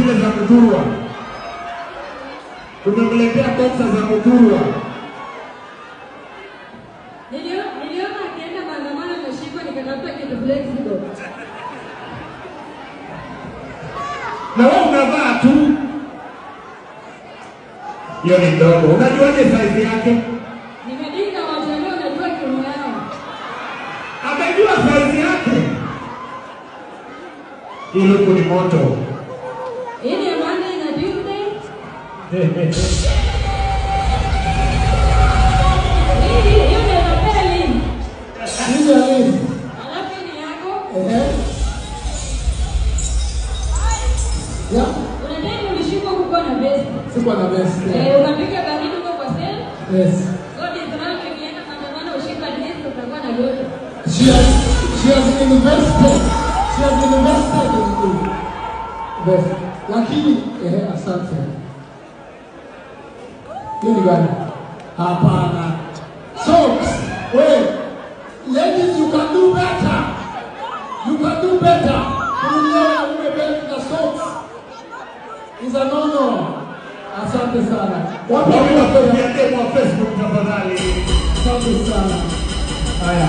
Zile za Muthurwa. Tumemletea boxer za Muthurwa. Niliona akienda maandamano ameshikwa, nikatafuta kitu flexible. Na wewe unavaa tu. Hiyo ni ndogo. Unajuaje size yake? Nimedinga Wajaluo, najua kiuno yao. Amejua size yake. Hii luku ni moto. Hii ni ya Monday na Tuesday. Hii unaweza pea link. Hii ni ya nini? Alafu hii ni yako. Ehe. Yeah, Kuna time ulishikwa huko na vest. Sikuwa na vest. Eh, ukapiga baridi huko kwa cell. Yes. So this round ukienda maandamano ushikwa, at least utakuwa na joto. She has invested. She has invested in me. Vest. Lakini asante. Hiyo ni gani? Hapana. Socks. Wait. Ladies, you can do better. You can do better. Kununulia wanaume belt na socks is a no-no. Asante sana. Wapi Wapi makofi? makofi ya demo wa Facebook, tafadhali? Asante sana. Haya.